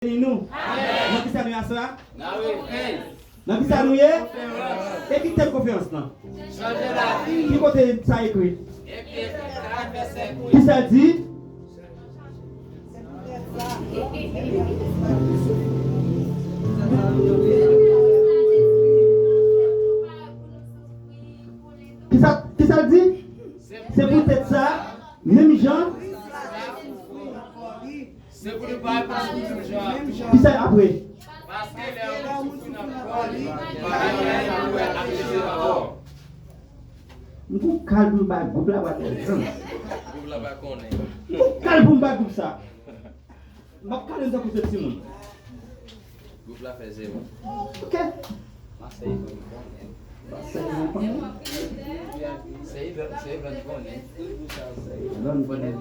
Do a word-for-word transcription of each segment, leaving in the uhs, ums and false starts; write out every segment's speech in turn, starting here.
Beni nou. Nan kisa nou ye aswè a? Nan kisa nou ye? E ki tèm konferans lan? Chanje lavi. Ki kote sa ekri? Kisa l di? Kisa, kisa l di? Se poutèt sa, menm jan. Se pou nou pa pran kout jan. Kisa apre? Paske lè yon moun soufri nan kò li, bagay la pou wè ap chanje rapò. M gon kal pou m bay gwoup la pa tèl. Gwoup la pa konnen. M gon kal pou m bay gwoup sa. M ap kale m tankou se timoun. Gwoup la fè zewo. Ok. Masèy konnen. Masèy konnen. Se Ivan, se Ivan konnen. Ivan konnen.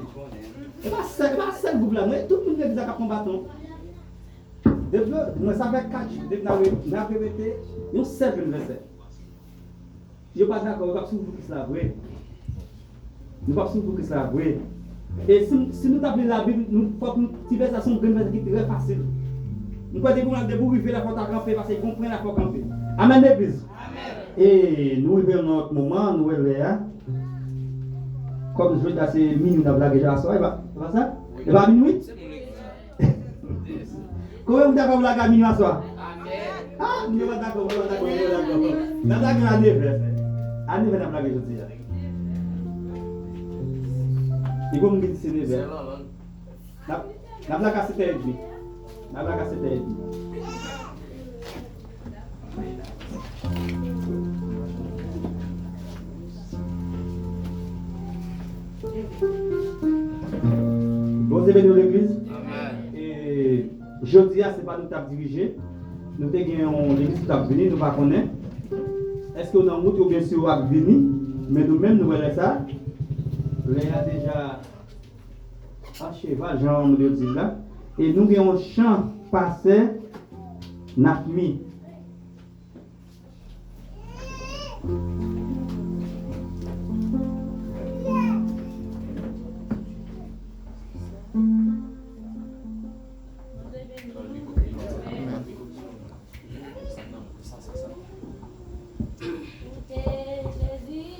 E pa sèl, e pa sèl gwoup la, mwen, tout moun legliz la k ap konbaton. Depi, mwen, sa fè kat jou, depi n ap re-, n ap repete yon sèl grenn vèsè. Yo pa dakò, yo p ap swiv pou Kris la vre. Nou p ap swiv pou Kris la vre. E si, si nou t ap li Labib, nou, fòk nou, ti vèsè sa se yon grenn vèsè ki trè fasil. M kwè depi w al, depi w rive la, fò w ta kanpe, paske gon pwen la, fò w kanpe. Amèn, legliz. E nou rive nan yon lòt moman, nou wè lè a. Kòm jodi a se minwi n ap lage aswè a, e pa, e pa sa? E pa minwi? Konbyen moun dakò pou lage a minwi aswè a? Ah, moun yo pa dakò, moun yo pa dakò, moun yo pa dakò. N ap lage a nevè. A nevè n ap lage jodi a. Li gon moun ki di se nevè. N ap, n ap lage a sèt è edmi. N ap lage a sèt è edmi. Bondye beni w, legliz. Amèn. E jodi a, se pa nou k t ap dirije. Nou te gen yon legliz ki t ap vini, nou pa konnen. Èske w nan wout oubyen si w ap vini? Men nou menm, nou wè lè sa. Lè a deja an cheval, jan moun yo di l la. E nou gen yon chan pastè Nafmi. Koute Jezi.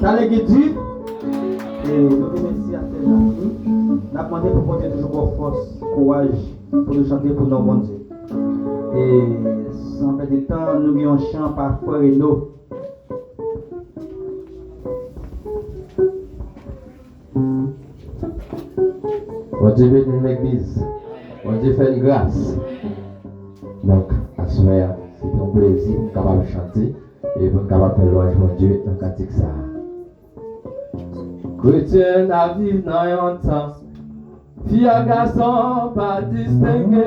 Talè ki di, e nou te mèsi ak Sè Jacqueline. N ap mande pou Bondye toujou ba w fòs, kouraj pou nou chante pou non Bondye. E san pèdi tan, nou gen yon chan pa Frè Reno. Bondye beni legliz. Bondye fè n gras. Donk, aswè a, se te yon plezi pou m kapab chante e pou n kapab fè lwanj Bondye nan kantik sa a. Kretyen ap viv nan yon tan fi ak gason pa distenge.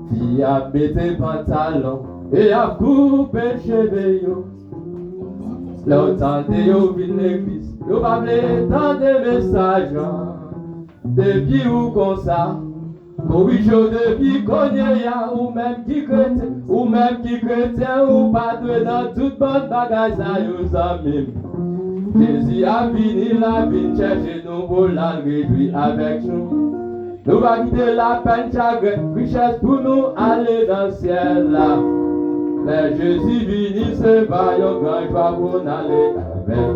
Fi ap mete pantalon e ap koupe cheve yo. Lè w tande yo vin legliz, yo pa vle tande mesaj lan. Depi ou konsa, korije w depi kounye a, ou menm ki kretyen, ou menm ki kretyen, ou pa dwe nan tout bann bagay sa yo, zanmi m. Jezi ap vini, l ap vin chèche nou pou l al rejwi avèk nou. Nou va kite lapèn, chagren, richès pou nou ale nan syèl la. Lè Jezi vini, se va yon gran jwa pou n ale avè l.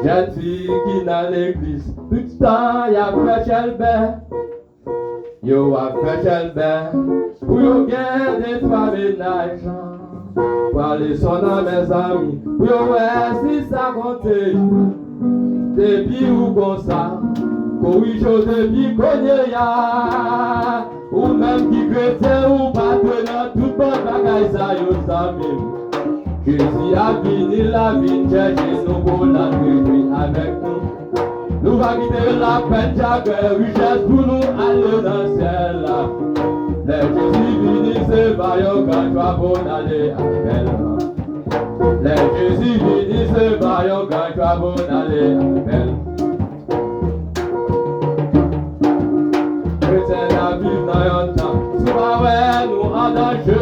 Jèn fi ki nan legliz, tout tan y ap fè chèlbè. Yo ap fè chèlbè pou yo gen de twa mennaj. Pran leson nan, mezanmi, pou yo wè si sa konte. Depi ou konsa, korije w depi kounye a. Ou menm ki kretyen, ou pa dwe nan tout bann bagay sa yo, zanmi m. Jezi ap vini, l ap vin chèche nou pou l al rejwi avèk nou. Nou va kite lapèn, chagren, richès pou nou ale nan syèl la. Lè Jezi vini, se va yon gran jwa pou n ale avè l. Lè Jezi vini, se va yon gran jwa pou n ale avè l. Kretyen ap viv nan yon tan, si w pa wè nou an danje.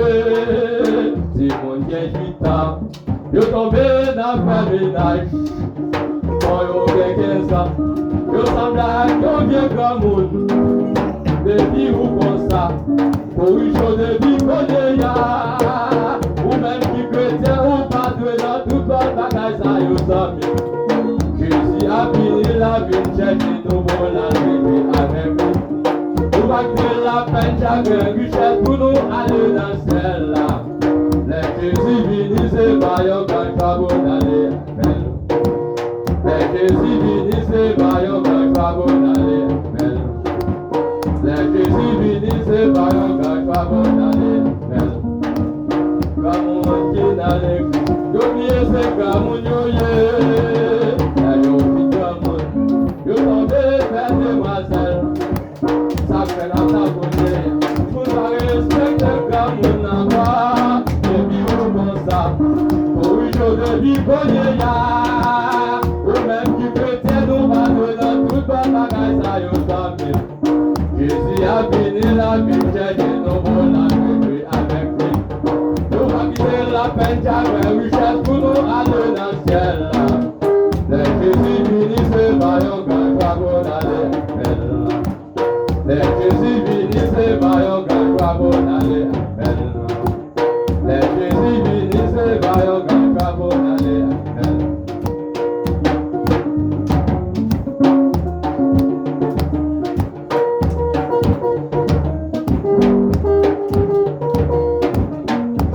Timoun gen uit an, yo tonbe nan fè mennaj. Bon, yo gen kenz an, yo sanble ak yon vye granmoun. Depi ou konsa, korije w depi kounye a. Ou menm ki kretyen, ou pa dwe nan tout bann bagay sa yo, zanmi. Jezi ap vini, l ap vin chèche nou pou l al rete avèk nou. Nou va kite lapèn, chagren, richès pou nou ale nan syèl la. Lè Jezi vini, se va yon gran jwa pou n ale avè l. Lè Jezi vini, se va yon gran jwa pou n ale avè l. Lè Jezi vini, se va yon gran jwa pou n ale avè l. Granmoun ki nan legliz, yo bliye se granmoun yo ye. Lè yo fin granmoun, yo tonbe fè demwazèl. Sa k fè n ap tapote, moun pa respekte granmoun ankò. Depi ou konsa, korije w depi kounye a. Ou menm ki kretyen, ou pa dwe nan tout bann bagay sa yo, zanmi. Jezi ap vini, l ap vin chèche nou pou l al rete avèk li. Nou va kite lapèn, chagren, richès pou nou ale nan syèl la. Lè Jezi vini, se va yon gran jwa pou n ale avè l. Lè Jezi vini, se va yon gran jwa pou n ale avè l. Lè Jezi vini, se va yon gran jwa pou n ale avè l.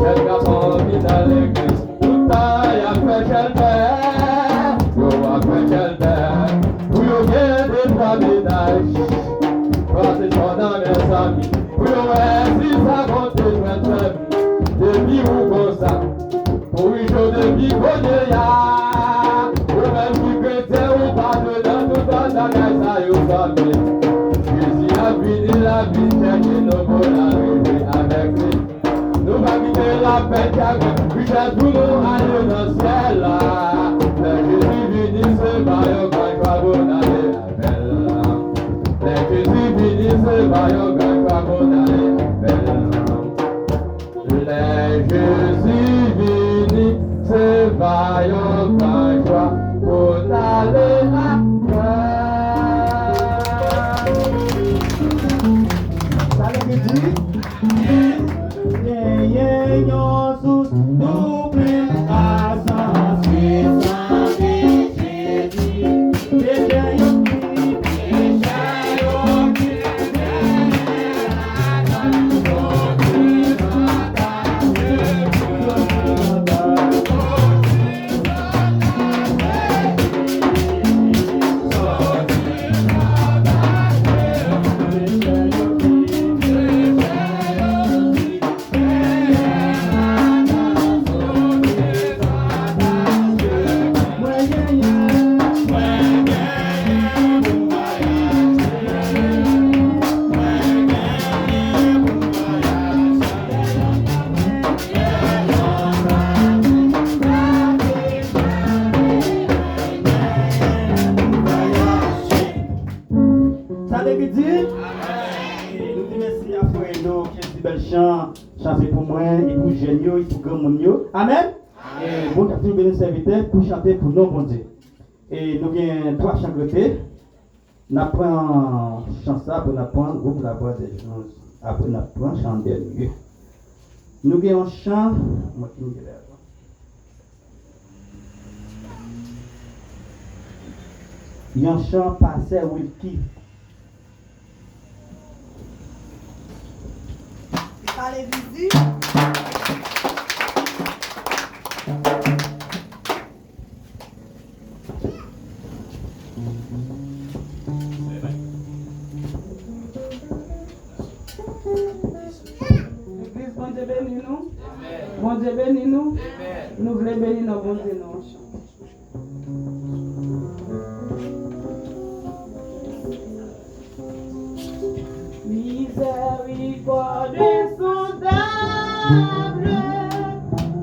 Jèn gason ki nan legliz, tout tan y ap fè chèlbè. Yo ap fè chèlbè pou yo gen de twa mennaj. Pase chò nan men zanmi pou yo wè si sa konte, frè m. Depi ou konsa, korije w depi kounye a. Ou menm ki kretyen, ou pa dwe nan tout bann bagay sa yo, zanmi. Jezi ap vini, l ap vin chèche nou pou n al rete avèk li. Nou va kite lapèn, chagren, richès pou nou ale nan syèl la. Lè Jezi vini, se va yon gran jwa pou n ale avè l. Lè Jezi vini, se va yon gran jwa pou n ale avè l. Lè Jezi vini, se va yon gran jwa pou n ale avè l. Sa vle di, genyen yon sous dou Reno, ki di bèl chan, chan se pou mwen, e pou jèn yo, e pou granmoun yo. Amèn. Amèn. Bondye ap toujou beni sèvitè pou chante pou non Bondye. E nou gen twa chan k rete. N ap pran chan sa, apre n ap pran gwoup la, Bwa de Jonz. Apre n ap pran chan dènye. Nou gen yon chan, mwen ki gen la. Yon chan pastè Wilky. Pale Vivi. Legliz, Bondye beni nou. Bondye beni nou. Nou vle beni non Bondye nou. Miséricorde insondable,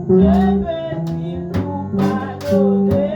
je veux dire pour pardonner.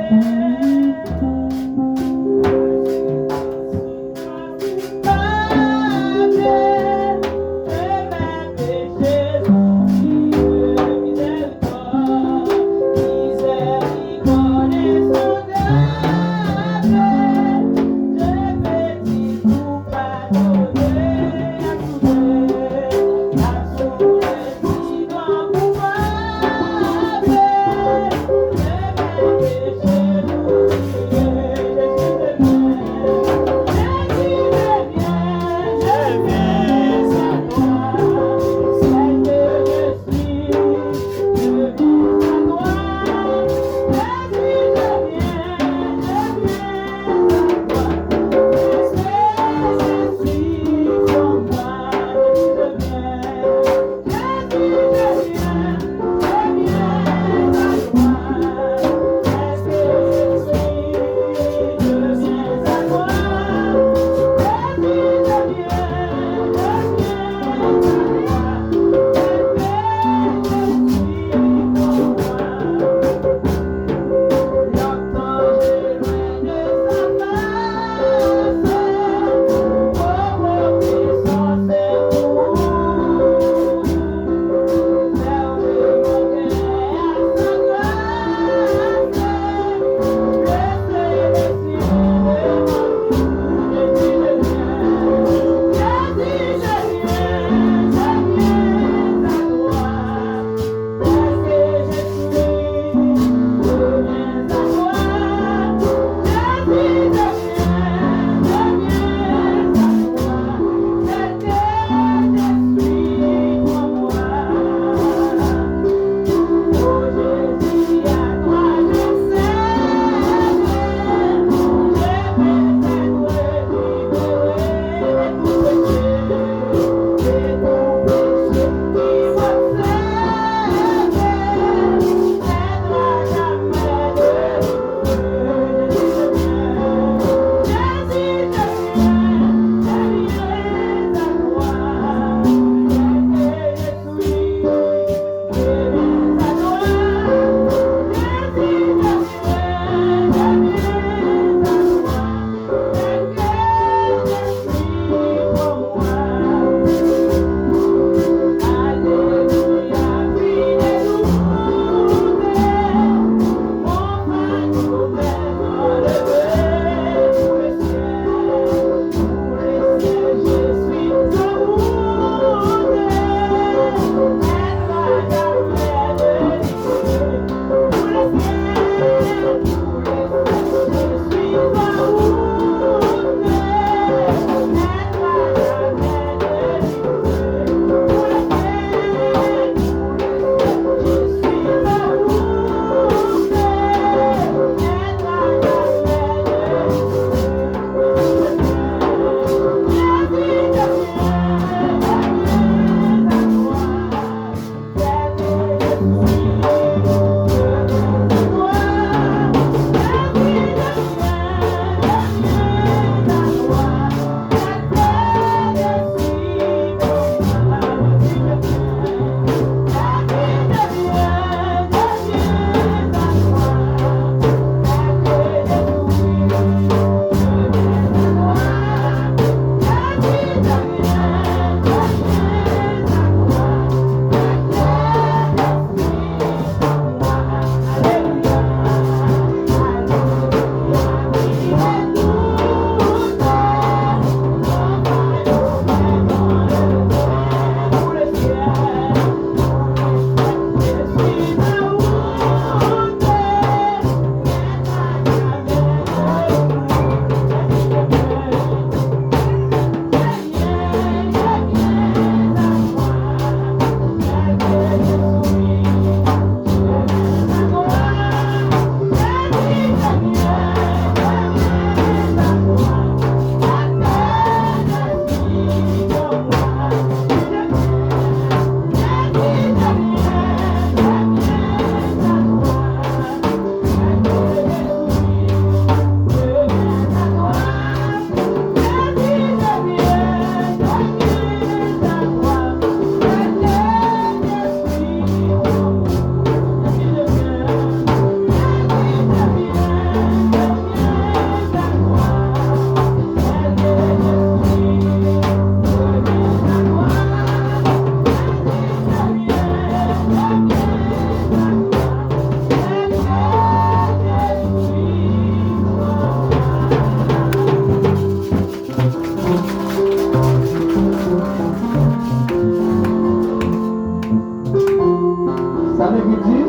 Alelouya.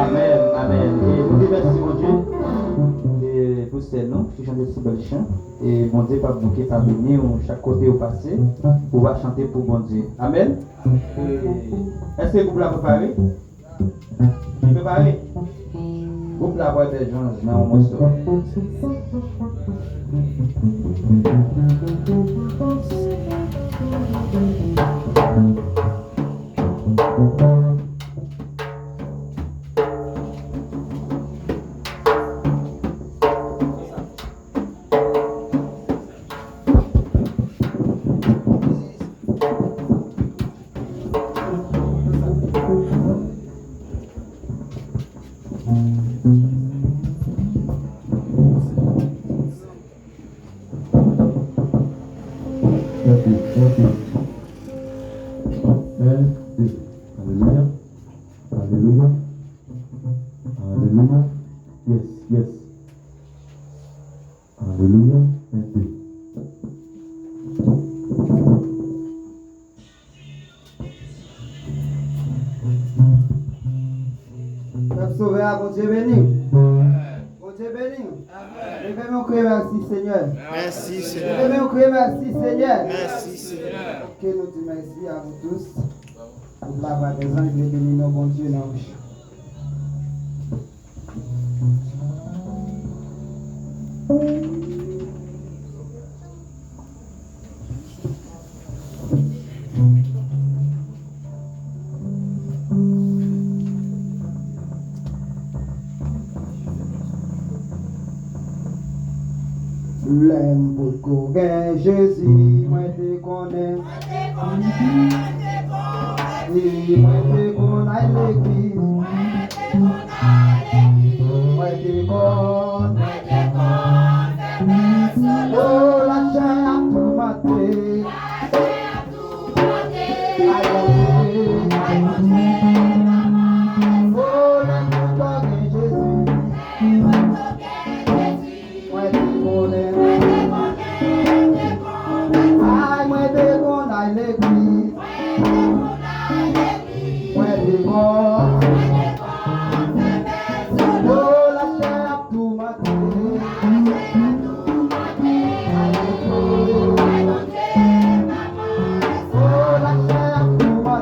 Amèn, amèn. E nou di mèsi Bondye. E pou sè nou ki chante si bèl chan. E Bondye p ap bouke pa beni w chak kote ou pase. Ou va chante pou Bondye. Amèn. E èske gwoup la prepare? Li prepare? Gwoup la pral fè jwanj nan yon mòso. Un, deux, un, deux. Un, deux. Alelouya. Alelouya. Alelouya. Yes, yes. Alelouya. Un, deux. Pèp Sovè a, Bondye beni w. Bondye beni w. Leve men w, kriye mèsi Senyè. Mèsi Senyè. Leve men w, kriye mèsi Senyè. Mèsi Senyè. Ke nou di mèsi a vous tous. Gwoup la va prezan, li beni non Bondye nan yon chan. Lè m potko gen Jezi, mwen te konnen. Mwen te konnen, mwen te konnen. Mwen te konn al legliz. Mwen te konn al legliz. Mwen te konn. Mwen te konn fè mès solo. O, lachè ap toumante. Lachè ap toumante. Ay, Bondye. Ay, Bondye, papa. O, lè m potko gen Jezi. Lè m potko gen Jezi. Mwen te konnen. Ay, mwen te konn al legliz. Mwen te konn. O, lachè ap toumante. O, lachè ap toumante.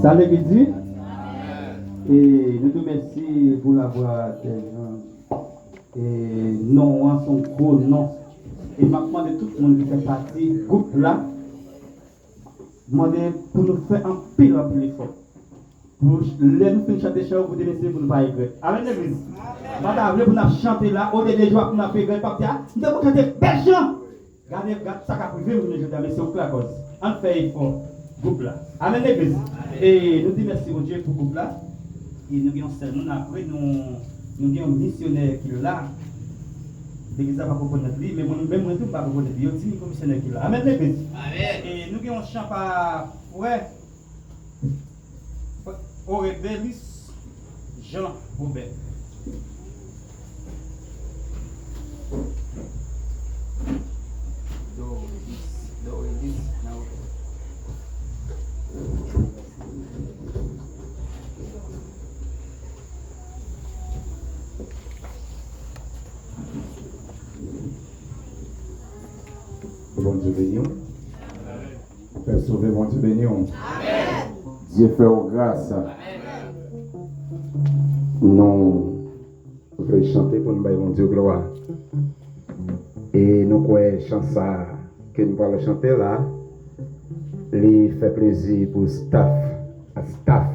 Sa vle di, e nou di w mèsi pou lavwa de Jan. E non an se yon gwo non. E m ap mande tout moun ki fè pati gwoup la, mande pou nou fè anpil, anpil efò. Pou lè nou fin chante chan yo, pou demen se pou nou pa regrèt. Amèn, legliz. M pa ta vle pou n ap chante la, o dènye jou ap pou n ap regrèt, p ap di, "A, m te konn chante bèl chan." Gade, gad sa k ap rive m jounen jodi a, men se ou k lakòz. Ann fè efò, gwoup la. Amèn, legliz. E nou di mèsi Bondye pou gwoup la. E nou gen yon sèl moun, apre nou, nou gen yon misyonè ki la. Legliz la pa rekonèt li, men mwen, menm mwen tou, m pa rekonèt li. Yo di m yon misyonè ki la. Amèn, legliz. E nou gen yon chan pa frè Orebelis Jean Robert. Doredis, Doredis Jean Robert. Bondye beni w. Pè Sovè, Bondye beni w. Dye fè w gras. Nou vle chante pou n bay Bondye glwa. E nou kwè chan sa a ke n pral chante la, li fè plezi pou staff, staff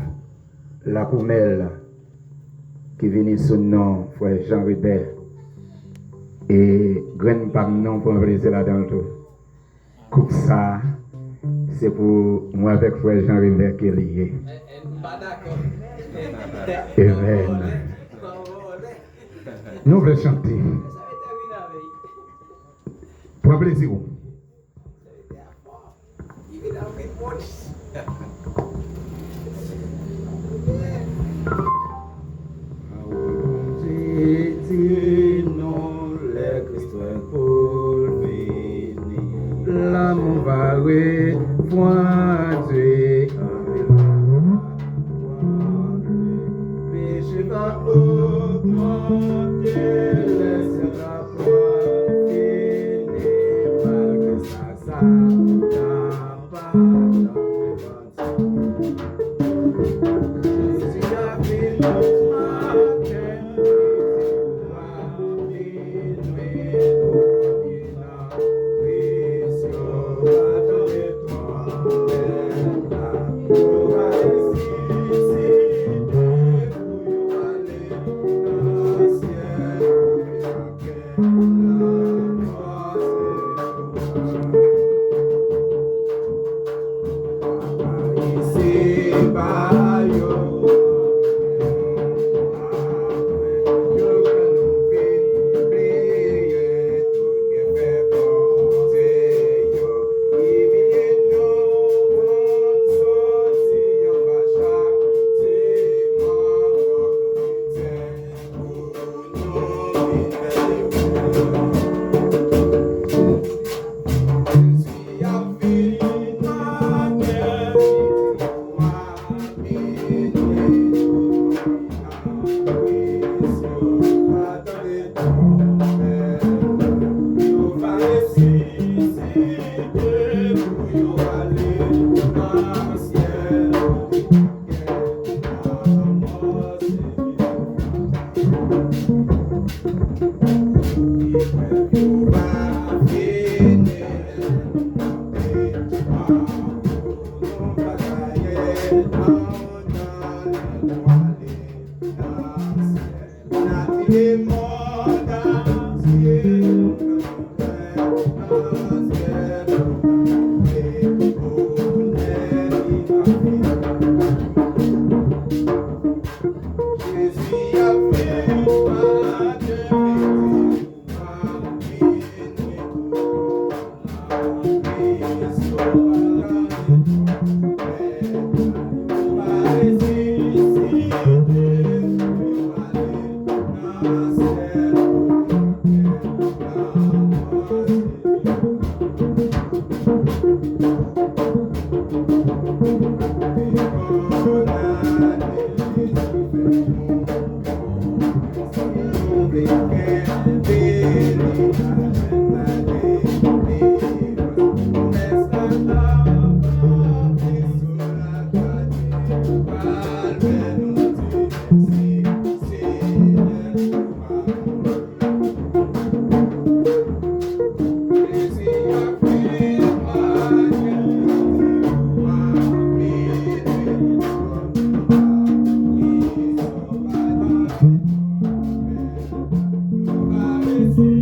Lakoumèl ki vini sou non frè Jean Ribè. E grenn pa m nan pran plezi ladan l tou. Koup sa a, se pou mwen avèk frè Jean Ribè ke li ye. M pa dakò. Amen. Nou vle chante. Pran plezi w. Bondye di nou lè Kris pou l vini. Lanmou va refwandi. Peche va ogmante, lè syèl la pral fini. Malgre sa, Satan pa janm